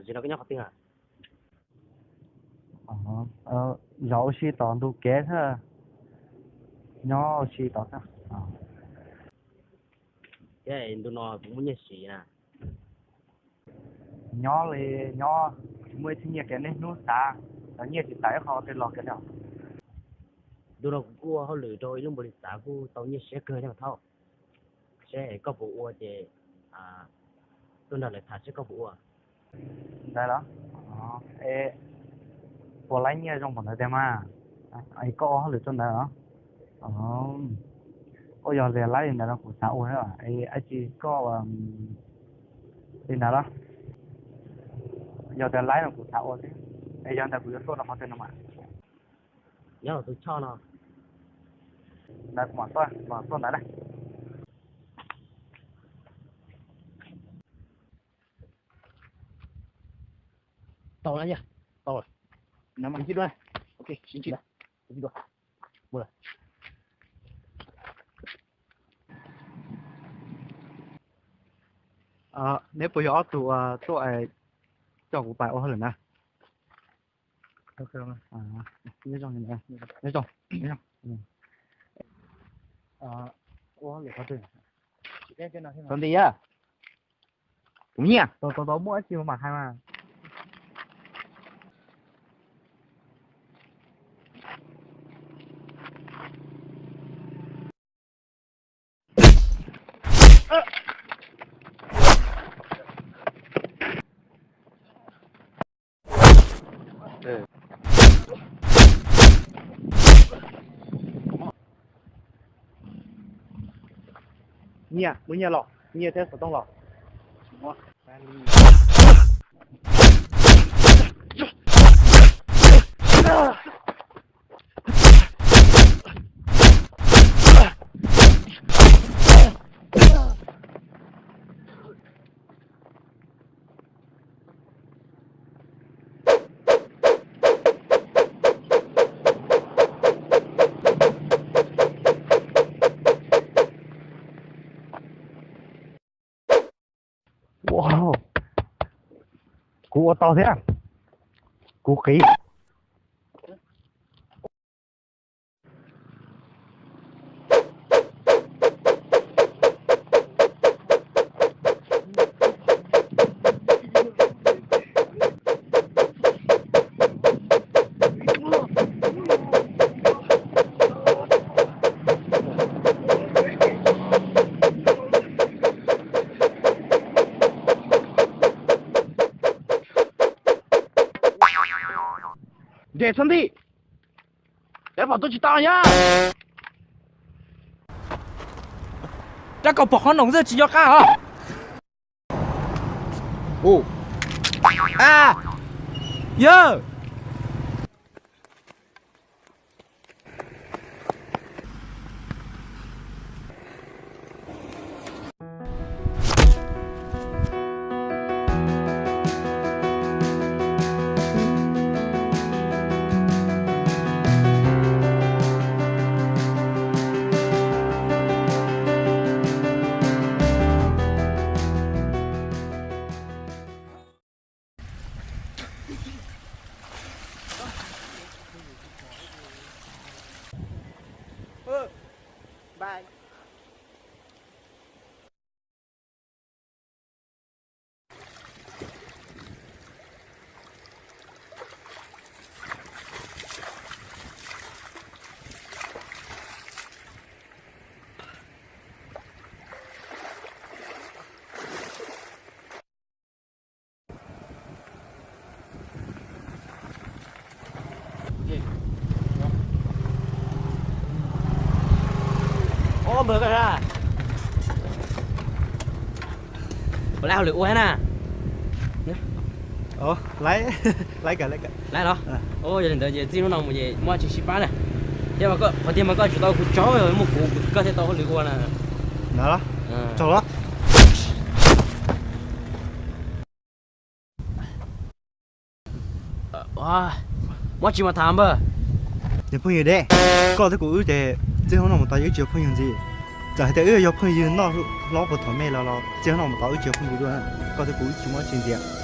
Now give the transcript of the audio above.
Tam sim no koj nyob qhov twg? Zov ua si tom ntug kev xwb. Nyob ua si tom xwb. Thiab ntu no kuv muaj nyiaj siv na. Nyob li nyob, tsis muaj ib txhiab nyiaj kiag, niaj hnub xav, xav nyiaj tsis tawm ib qho twg los kiag li. Ntu no kuv kuj ua hauj lwm rau ib lub npaum li xav kuj tau nyiaj siab kawg thiab mas thaub. Seb koj puas ua ces tuaj nrog lawv tham seb koj puas ua. Ntawd los? Es puas laib nyiaj zoo npaum ntawd tiag mas? Es koj ua hauj lwm rau ntawd los? Koj yog tias laib li ntawd no kuv xav ua, es ib tsam koj li ntawd los? Yog tias laib no kuv xav ua thiab. Es yog ntawd kuv yuav tuaj rau qhov twg no mas? Nyob tus choj no. Ntawd kuv mam tuaj, mam tuaj ntawd na. Tau na, tau. Nab mas ib dua, ok, sib ntsib na. Ib dua. Neb puas yog ob tug tuaj coj kuv pais ua hauj lwm na? Nyob zoo, nyob zoo. Tau nti, kuv nyiaj. Tau, tau, tau, muaj dab tsi mam hais mas. Nyiaj, muaj nyiaj los, nyiaj thiab xov tooj los. Wow, kuv ua tau thiab. Kuv qiv. Nres txhob ntij, peb pom tuaj tsis tau yog. Rab kaus pom qhov noom xwb tsis nco qab os. Yawg. Puas laib hauj lwm ua thiab na? Laib, laib kawg, laib kawg. Laib los? Yog li ntawd ces txij hnub no mus ces muaj tsis sib pab na. Thiab qhov tiag mas koj tsum tau kuv tsaug, muaj kuv koj thiaj tau hauj lwm ua na. Tsaug los. Muaj tsis mas tham npawg. Yog phooj ywg deb, koj thiab kuv wb ces txij hnub no mus tod wb tsis yog phooj ywg ntxiv. Txawm hais tias wb yog phooj ywg noj hlob puag thaum me los los txij hnub no mus tod wb tsis yog phooj ywg dua. Koj thiab kuv wb tsis muaj tsis ntxiv.